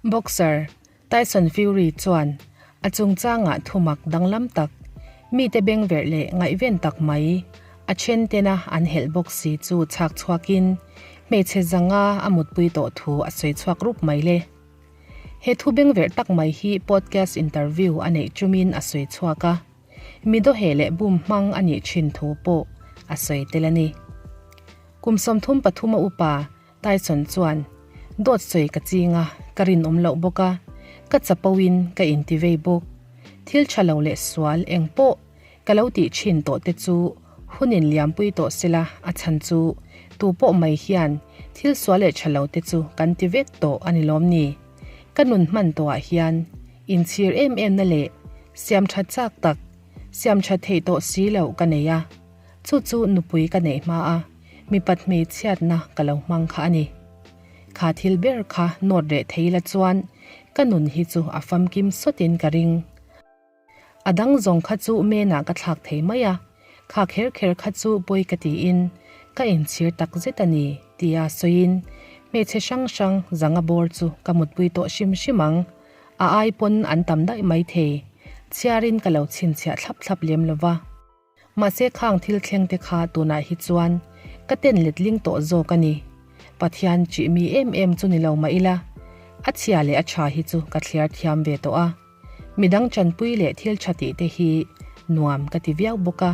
Boxer Tyson Fury chuan a chungchangah thumak danglam tak, mite bengverh leh ngaihven tak mai, a then tena an helh bawk si chu chhak chhuakin hmeichhe zanga a mutpui tawh thu a sawi chhuak rup mai le. He thu bengverh tak mai hi podcast interview a neih chumin a sawi chhuak a, mi dawheh leh bum hmang a nih thin thu pawh a sawi tel a ni. Kum 33 a upa Tyson chuan, Dawt sawi ka ching a, ka rinawm loh bawk a, ka chapo in ka inti vei bawk. Thil tha lo leh sual eng pawh ka lo tih thin tawh te chu hun in liampui tawh sela a chhan chu tu pawh mai hian thil sual leh tha lo te chu kan ti vek tawh a ni lawm ni. Ka nun hman tawh ah hian inchhir em em na leh siam tha chak tak, siam tha theih tawh si loh ka nei a. Chu chu nupui ka neih hma a, mipat hmeichhiatna ka lo hmang kha a ni. Kha thil ber kha nawt reh thei la chuan ka nun hi chu a famkim sawtin ka ring. A dang zawng kha chu menah ka thlak thei mai a, kha kher kher kha chu pawi ka tiin ka inchhir tak zet a ni, tia sawiin hmeichhe hrang hrang zanga bawr chu ka mutpui tawh hrim hrim ang. A ai pawn an tam daih mai thei. Chhiarin ka lo chhinchhiah thlap thlap lem lo va. Mahse khang thil thleng te kha tunah hi chuan ka ten letling tawh zawk a ni. Pathian chih mi em em chu ni lo mah ila, a chhia leh a tha hi chu ka thliar thiam ve tawh a. Midang chanpui leh thil tha tih te hi nuam ka ti viau bawk a.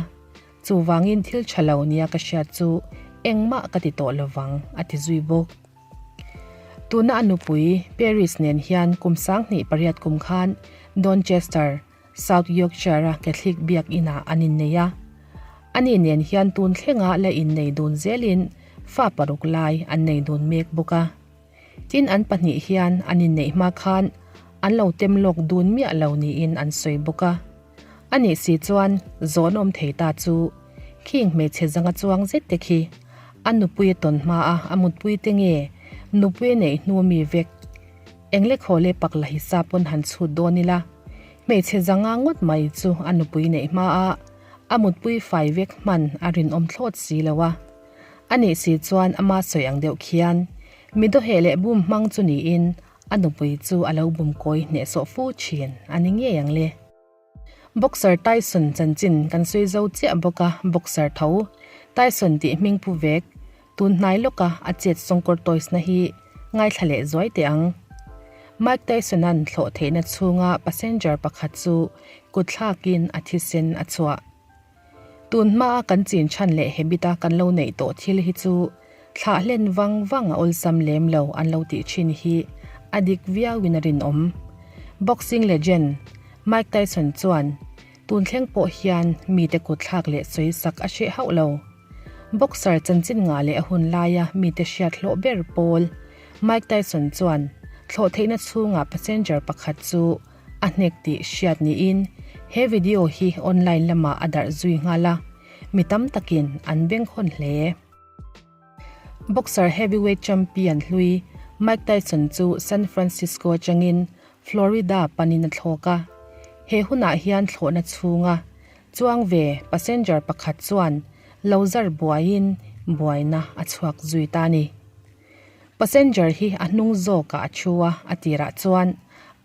Chuvangin thil tha lo nia ka hriat chu engmah ka ti tawh lovang a ti zui bawk. Tuna a nupui Paris nen hian kum 28 kum khan Donchester, South Yorkshire-a Catholic biakinah an innei a. Ani nen hian tun thlenga la innei dun zelin fa paruk lai an nei dun mek bawk a. Tin, an pahnih hian an inneih hma khan an lo tem lawk dun miah lo niin an sawi bawk a. Anih si chuan zawn awm thei ta chu khing hmeichhe zanga chuang zet te khi a nupui a tawn hma a a mutpui te nge nupui a neih hnu mi vek Engle khawle pak la hi sa pawn han chhut dawn ila, hmeichhe zanga ngawt mai chu a nupui neih hma a, a mutpui fai vek hman a rinawm thlawt si lo a. A nih si chuan ama sawi ang deuh khian mi dawheh leh bum hmang chu niin a nupui chu a lo bum kawi hnehsawh fu thin a ni ngei ang le. Boxer Tyson chanchin kan sawi zo chiah bawk a, boxer tho, Tyson tih hming pu vek, tun hnai lawka a chet sawngkawr toys-na hi ngaithla leh zuai teh ang. Mike Tyson-a'n thlawh theihna chhunga passenger pakhat chu kut thlakin a thisen a chhuah. Tun hmaa kan chin chhan leh habit-a kan lo neih tawh thil hi chu thlah hlen vang vang a awlsam lem lo an lo tih thin hi a dik viauin a rinawm. Boxing legend Mike Tyson chuan tun thleng pawh hian mite kut thlak leh sawi sak a hreh hauh lo. Boxer chanchin ngah leh a hun laia mite hriat hlawh ber pawl Mike Tyson chuan thlawh theihna chhungah passenger pakhat chu A hnek tih hriat niin he video hi online lamah a darh zui nghal a, mi tam takin an bengkhawn hle. Boxer heavyweight champion hlui Mike Tyson chu San Francisco atangin Florida panin a thlawk a, he hunah hian thlawhna chhunga chuang ve passenger pakhat chuan lo zar buaiin buaina a chhuak zui ta a ni. Passenger hi a hnung zawkah a thu a, a tirah chuan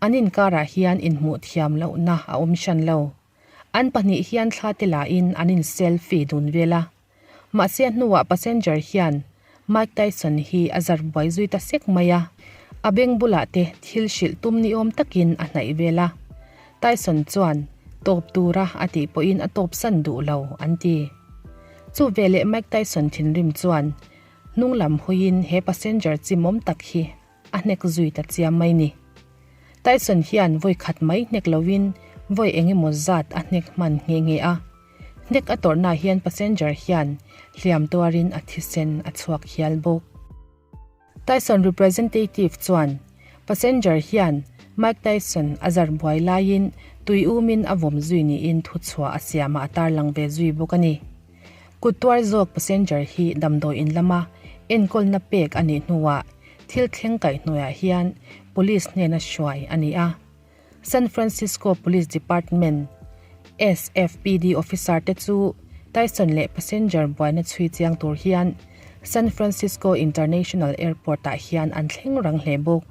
an inkarah hian inhmuh thiam lohna a awm hran lo. An pahnih hian thla te lahin an in selfie dun vel a. Mahse a hnuah passenger hian Mike Tyson hi a zar buai zui ta sek mai a, a beng bulah te thil hrilh tum ni awm takin a hnaih vel a. Tyson chuan tawp tura a tih pawhin a tawp san duh lo an ti. Chu veleh Mike Tyson thinrim chuan Hnung lam hawiin he passenger chimawm tak hi a hnek zui ta chiam mai ni. Tyson hian vawi khat mai hnek loin vawi eng emaw zat a hnek hman nghe nghe a. Hnek a tawrhna hian passenger hian hliam tuarin a thisen a chhuak hial bawk. Tyson representative chuan passenger hian Mike Tyson a zar buai laiin tui umin a vawm zui niin thuchhuah a siamah a tarlang ve zui bawk a ni. Kut tuar zawk passenger hi damdawi in lama enkawlna pek a nih hnuah thil thleng kaihhnuaiah hian police hnena hruai a ni a. San Francisco Police Department, SFPD, officer te chu Tyson leh passenger buaina chhui chiang tur hian San Francisco International Airport ah hian an thleng rang hle bawk.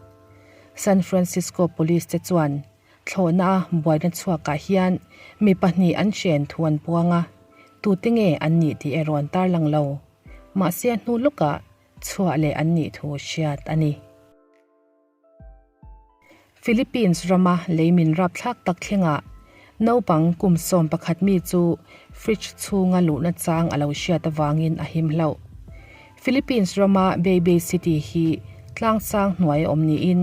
San Francisco Police te chuan thlawhna a buaina chhuakah hian mi pahnih an hren thu an puang a, tute nge an nih tih erawh an tarlang lo. Mahse a hnu lawkah chhuah leh an nih thu hriat a ni. Philippines rama leimin rapthlak tak thlengah naupang kum 11 mi chu fridge chhunga luhna chang a lo hriat avangin a him hlauh. Philippines rama Baybay City hi tlangsang hnuai a awm niin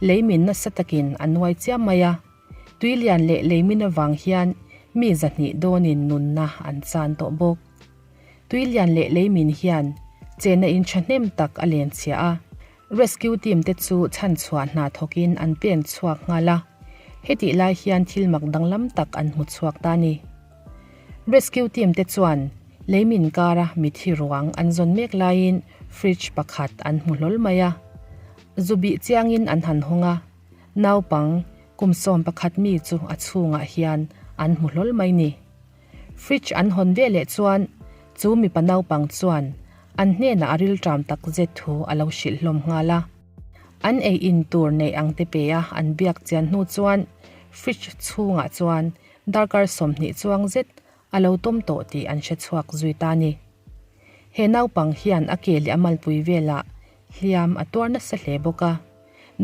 leimin nasa takin a nuai chiam mai a. Tuilian leh leimin avang hian mi 200 dawnin nunna an chan tawh bawk. Tuilian leh leimin hian chenna in thahnem tak a len chhia a. Rescue team te chu chhanchhuah hna thawkin an pen chhuak nghal a, hetih lai hian thil mak danglam tak an hmu chhuak ta a ni. Rescue team te chuan leimin kara mithi ruang an zawn mek laiin fridge pakhat an hmu hlawl mai a. Zu bih chiangin an han hawng a, naupang kum 11 mi chu a chhungah hian an hmu hlawl mai ni. Fridge an hawn ve leh chuan chu mipa naupang chuan an hnenah a rilṭam tak zet thu a lo hrilh hlawm nghal a. An ei in tur neih ang te pe a an biak chian hnu chuan fridge chhungah chuan darkar 20 chuang zet a lo tawm tawh tih an hre chhuak zui ta a ni. He naupang hian a ke leh a malpui velah hliam a tuar nasa hle bawk a,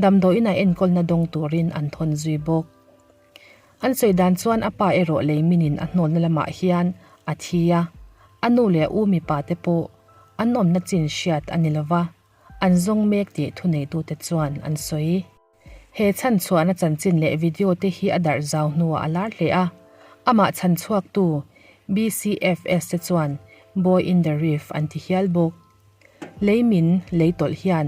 damdawiin a enkawlna dawng turin an thawn zui bawk. An sawi dan chuan a pa erawh lei minin a hnawlna lamah hian a thi a, a nu leh a u mipa te pawh an awmna chin hriat a ni lova, an zawng mek tih thuneitute chuan an sawi. He chhanchhuahna chanchin leh video te hi a darh zau hnuah a lar hle a, amah chhanchhuaktu BCFS te chuan Boy in the Reef an ti hial bawk. Leimin lei tawlh hian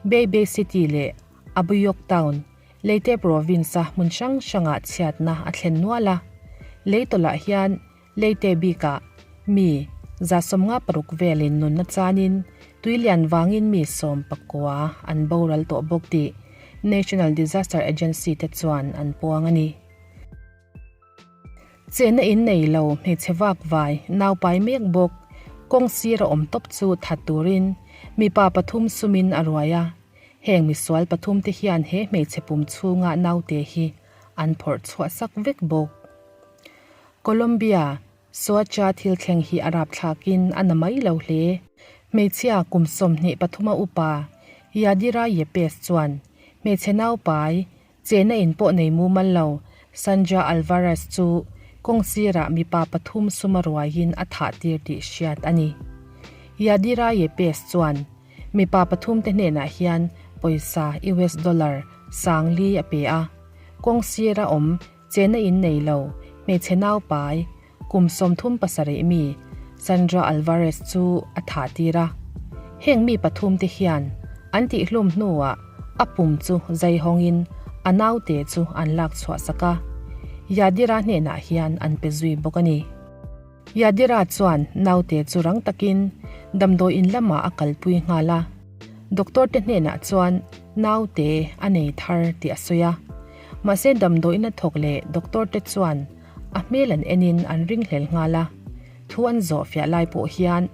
Baybay City leh Abuyog Town, Leyte Province-a hmun hrang hrangah chhiatna a thlen nual a. Lei tawlhah hian Leyte bikah mi 56 velin nunna chanin tuilian vangin mi 19 an boral tawh bawk tih National Disaster Agency te chuan an puang a ni. Chenna in nei lo hmeichhe vak vai naupai mek bawk kawng sir a awm tawp chu that turin mipa pathum sumin a ruai a, heng misual pathum te hian he hmeichhe pum chhunga naute hi an phawrh chhuah sak vek bawk. Colombia Soacha thil thleng hi a rapthlakin a na mai lo hle. Hmeichhia kum 23 a upa Yadira Yepes chuan hmeichhe naupai Chena in pawh nei mumal lo, Sandra Alvarez chu kawng sirah mipa pathum suma ruaiin a thah tir tih hriat a ni. Yadira Yepes chuan mipa pathum te hnenah hian pawisa US dollar 4000 a pe a, kawng sira awm chena in nei lo hmeichhe naupai kum 37 mi Sandra Alvarez chu a thah tir a. Heng mi pathum te hian an tihhlum hnuah a pum chu zai hawngin a naute chu an lak chhuah sak a, Yadira hnenah hian an pe zui bawk a ni. Yadira chuan naute chu rang takin damdawi in lamah a kalpui nghal a, doctor te hnenah chuan naute a nei thar tih a sawi a. Mahse damdawiin a thawk leh doctor te chuan a hmel an enin an ringhlel nghal a, thu an zawh fiah lai pawh hian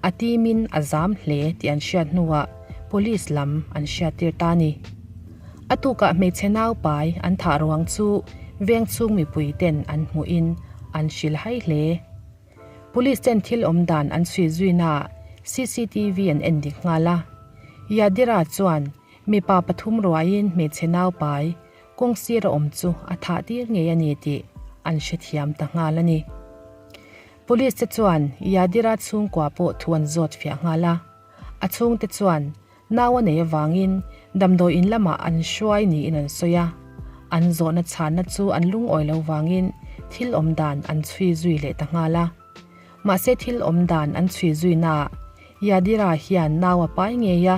a team-in a zam hle tih an hriat hnuah police lam an hriattir ta a ni. A tukah hmeichhe naupai an thah ruang chu veng chhung mipui ten an hmuhin an hrilhai hle. Police ten thil awm dan an chhui zuinaah CCTV an en dik nghal a. Yadira chuan mipa pathum ruaiin hmeichhe naupai kawng sir a awm chu a thah tir ngei a ni tih an hrethiam ta nghal a ni. Police te chuan Yadira chhungkua pawh thu an zawt fiah nghal a. A chhungte chuan nau a nei avangin damdawi in lamah an hruai niin an sawi a. An zawhna chhanna chu an lungawi lo vangin thil awm dan an chhui zui leh ta nghal a. Mahse thil awm dan an chhui zui naah Yadira hian nau a pai ngei a,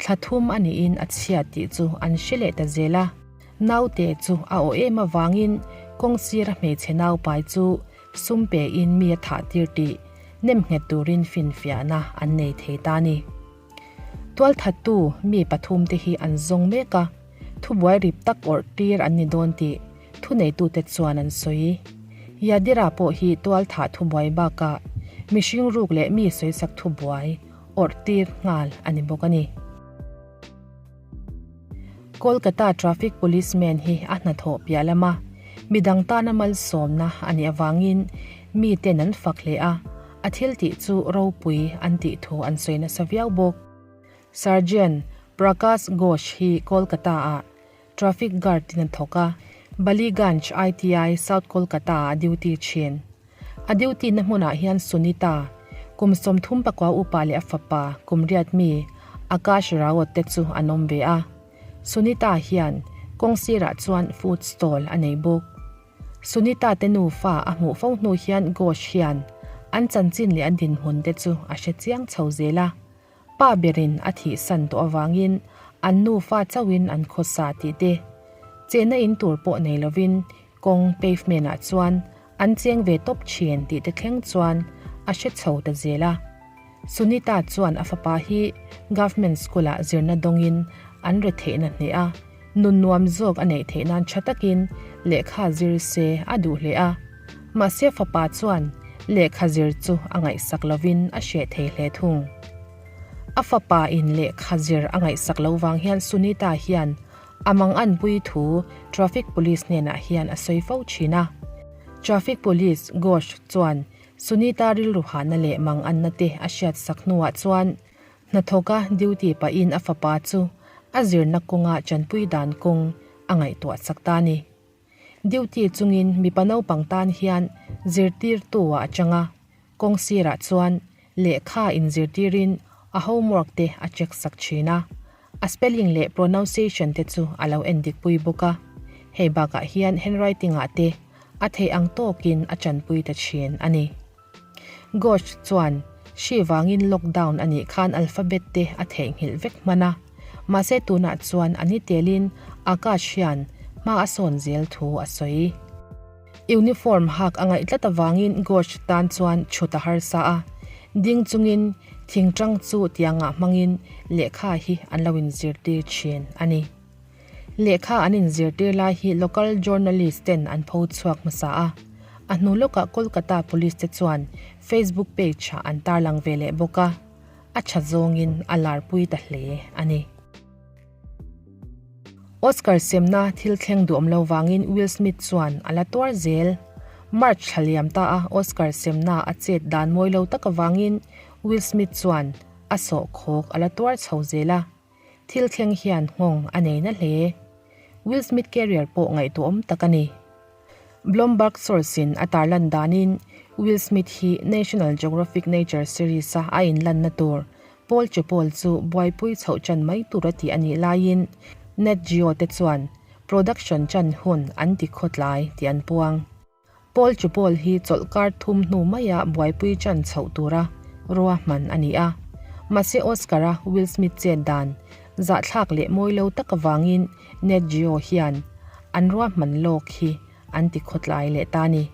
thla thum a niin a chhiat tih chu an hre leh ta zel a. Naute chu a aw em avangin kawng sira hmeichhe naupai chu sum pein mi a thah tir tih nem nghet turin finfiahna an nei thei ta a ni. Tualthattu mi pathum te hi an zawng mek a, thubuai rip tak awrh tir an ni dawn tih thuneitute chuan an sawi. Yadira pawh hi tualthah thubuai bakah mihring ruk leh mi sawisak thubuai awrh tir nghal a ni bawk a ni. Kolkata traffic policeman hi a hnathawh piah lama midang tana malsawmna a nih avangin miten an fak hle a, a thil tih chu ropui an tih thu an sawi nasa viau bawk. Sergeant Prakash Ghosh hi Kolkata-ah traffic guard in a thawk a, Ballygunge ITI, South Kolkata-ah a duty thin. A duty na hmunah hian Sunita, kum 34 upa leh a fapa, kum riat mi, Akash Raut te chu an awm ve a. Sunita hian kawng sirah chuan food stall a nei bawk. Sunita te nufa a hmuh fo hnu hian Ghosh hian an chanchin leh an dinhmun te chu a hre chiang chho zel a. Pa berin a thihsan tawh avangin an nufa chauhin an khawsa tih te, chenna in tur pawh nei lovin kawng pavement ah chuan an cheng ve tawp thin tih te thleng chuan a hre chho ta zel a. Sunita chuan a fapa hi government school ah zirna dawngin an re theihna hneh a, nun nuam zawk a neih theih nan tha takin lehkha zir se a duh hle a. Mahse fapa chuan lehkha zir chu a ngaihsak lovin a hreh thei hle thung. A fapa in lehkha zir a ngaihsak lo vang hian Sunita hian A manganpui thu Traffic Police hnenah hian a sawi fo thin a. Traffic Police Ghosh chuan Sunita rilru hahna leh manganna te a hriat sak hnuah chuan hnathawka duty pahin a fapa chu a zirna kawnga chanpui dan kawng a ngaihtuah sak ta a ni. Duty chungin mipa naupang tan hian zirtirtu-ah a chang a, kawng sirah chuan lehkha inzirtirin a homework te a check sak thin a. A spelling leh pronunciation te chu a lo en dik pui bawk a, hei bakah hian handwriting ah te a theih ang tawkin a chanpui ta thin a ni. Ghosh chuan hri vangin lockdown a nih khan alphabet te a theihnghilh vek hman a, mahse tunah chuan a ni telin Akash hian hma a sawn zel thu a sawi. Uniform hak a ngaih tlat avangin Ghosh tan chuan chhut a harsa a, ding chungin thingtang chu tiangah hmangin lehkha hi an lo inzirtir thin a ni. Lehkha an inzirtir lai hi local journalist ten an pho chhuak hmasa a, a hnu lawkah Kolkata Police te chuan Facebook page ah an tarlang ve leh bawk a, a tha zawngin a larpui ta hle a ni. Oscar semna thil thleng duhawm lo vangin Will Smith chuan a la tuar zel. March thla liam ta a Oscar semna a chet dan mawi lo tak avangin Will Smith chuan a sawh khawk a la tuar chho zel a. Thil thleng hian nghawng a nei na hle. Will Smith career pawh ngaihtuahawm tak a ni. Blomberg source-in a tarlan danin Will Smith hi National Geographic Nature series-a a inlanna tur Paul Chapol chu buaipui chhoh chan mai tur a tih a nih laiin Nat Geo te chuan production chan hun an ti khawtlai tih an puang. Paul Chapol hi chawlhkar thum hnu maia buaipui chan chhoh tura ruahman a ni a. Mahse Oscar-a Will Smith chet dan zahthlak leh mawi lo tak avangin Nat Geo hian an ruahman lawk hi an ti khawtlai leh ta a ni.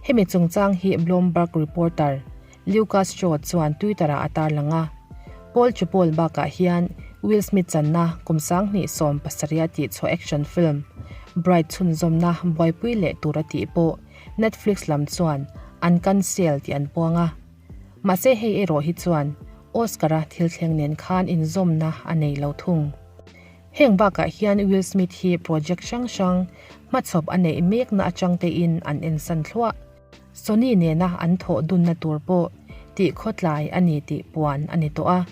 Hemi chungchang hi Bloomberg reporter Lucas Shaw chuan Twitter-ah a tarlang a. Paul Chupol bakah hian Will Smith channa kum 2017 tih chhuah action film Bright chhunzawmna buaipui leh tur a tih pawh Netflix lam chuan an cancel tih an puang a. Mahse hei erawh hi chuan Oscar-a thil thleng nen khan inzawmna a nei lo thung. Heng bakah hian Will Smith hi project hrang hrang hmachhawp a neih mekna atang tein an ensan thluah. Sony nena an thawh dunna tur pawh tih khawtlai a ni tih puan a ni tawh a.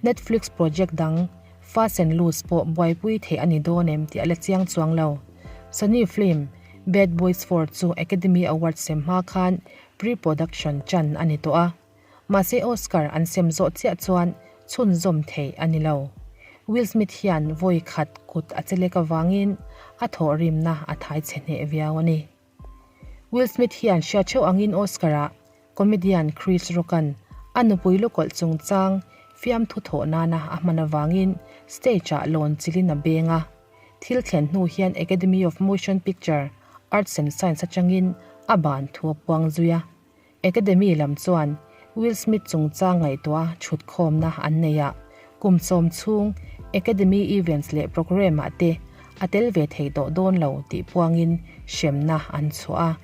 Netflix project dang Fast and Loose pawh buaipui theih a ni dawn em tih a la chiang chuang lo. Sony film Bad Boys 4 chu Academy Award sem hma khan pre-production chan a ni tawh a. Mahse Oscar an sem zawh chiah chuan chhunzawm theih a ni lo. Will Smith hian vawi khat kut a che lek avangin a thawhrimna a thai chhe hneh viau a ni. Will Smith hian hriat theuh angin Oscar-ah comedian Chris Rock-a'n a nupui lukawlh chungchang fiamthu thawh nana a hman avangin stage-ah lawn chilhin a beng a. Thil thlen hnu hian Academy of Motion Picture Arts and Science atangin a ban thu a puang zui a. Academy lam chuan Will Smith chungchang ngaihtuah chhutkhawmna an nei a, kum sawm chhung Academy events leh programme ah te a tel ve thei tawh dawn lo tih puangin hremna an chhuah a.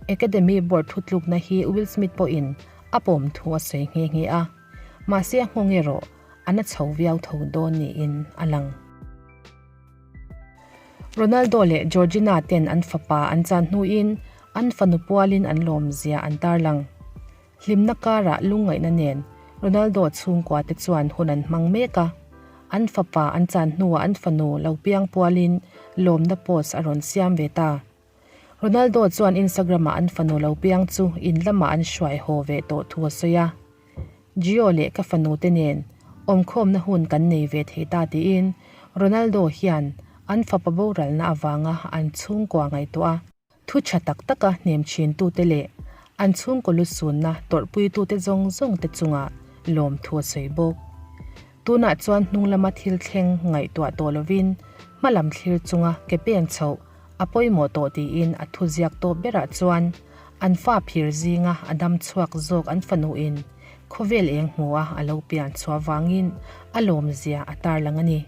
Academy board thutlukna hi Will Smith pawhin a pawm thu a sawi nghe nghe a, mahse a nghawng erawh a na chho viau tho dawn niin a lang. Ronaldo leh Georgina ten an fapa an chan hnuin an fanu pualin an lawmzia an tarlang. Hlimna karah lungngaihna nen Ronaldo chhungkua te chuan hun an hmang mek a, an fapa an chan hnuah an fanu lo piang pualin lawmna post a rawn siam ve ta. Ronaldo chuan Instagram-ah an fanu lo piang chu in lamah an hruai haw ve tawh thu a sawi a. Gio leh ka fanu te nen awmkhawmna hun kan nei ve thei ta tiin Ronaldo hian an fapa boralna avanga an chhungkua ngaihtuah a. Thu tha tak taka hnem thintute leh an chhungkaw lusunna tawrhpuitute zawng zawng te chungah lawmthu a sawi bawk. Tunah chuan hnung lama thil thleng ngaihtuah tawh lovin hma lam thlir chunga ke pen chhoh a pawimawh tawh tiin a thuziak tawp berah chuan an fa phir zinga a dam chhuak zawk an fanuin khawvel eng hmua a lo pian chhuah vangin a lawmzia a tarlang a ni.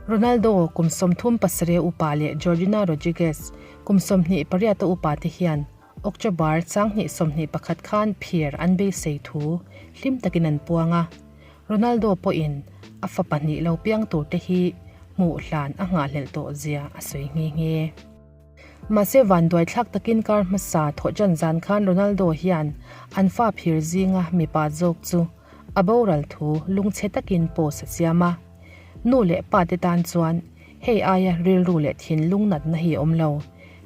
Ronaldo, kum 37 upa leh Georgina Rodriguez, kum 28 upa te hian October 21 khan phir an beisei thu hlim takin an puang a. Ronaldo pawhin a fa pahnih lo piang tur te hi hmuh hlan a nghahhlelh tawh zia a sawi nghe nghe. Mahse vanduaithlak takin kar hmasa thawhṭan zan khan Ronaldo hian an fa phir zinga mipa zawk chu a boral thu lungchhe takin post a siam a. Nu leh pa te tan chuan hei aia rilru leh thinlung natna hi a awm lo.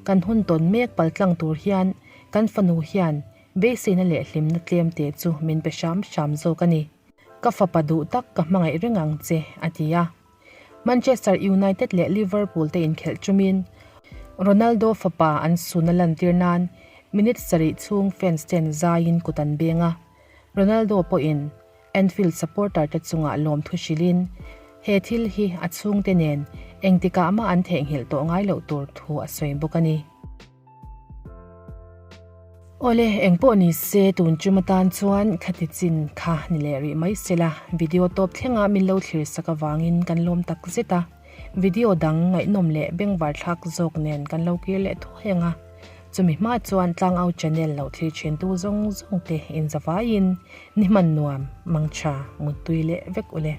Kan hun tawn mek paltlang tur hian kan fanu hian beiseina leh hlimna tlem te chu min pe hram hram zawk a ni. Ka fapa duh tak ka hmangaih reng ang che, a ti a. Manchester United leh Liverpool te inkhelh chumin Ronaldo fapa an sun a lantir nan minute sarih chhung fans ten zaiin kut an beng a. Ronaldo pawhin Anfield supporter te chungah lawmthu hrilhin he thil hi a chhungte nen engtikah mah an theihnghilh tawh ngai loh tur thu a sawi bawk a ni. Awle, engpawh ni se tun tum atan chuan khati chin kha ni leh rih mai sela, video tawp thlenga min lo thlir sak avangin kan lawm tak zet a, video dang ngaihnawm leh bengvar thlak zawk nen kan lo kir leh thuai ang a, chumi hma chuan Tlangau channel lo thlir thin tu zawng zawng te inzavaiin ni hman nuam, mangtha, muttui leh vek ule.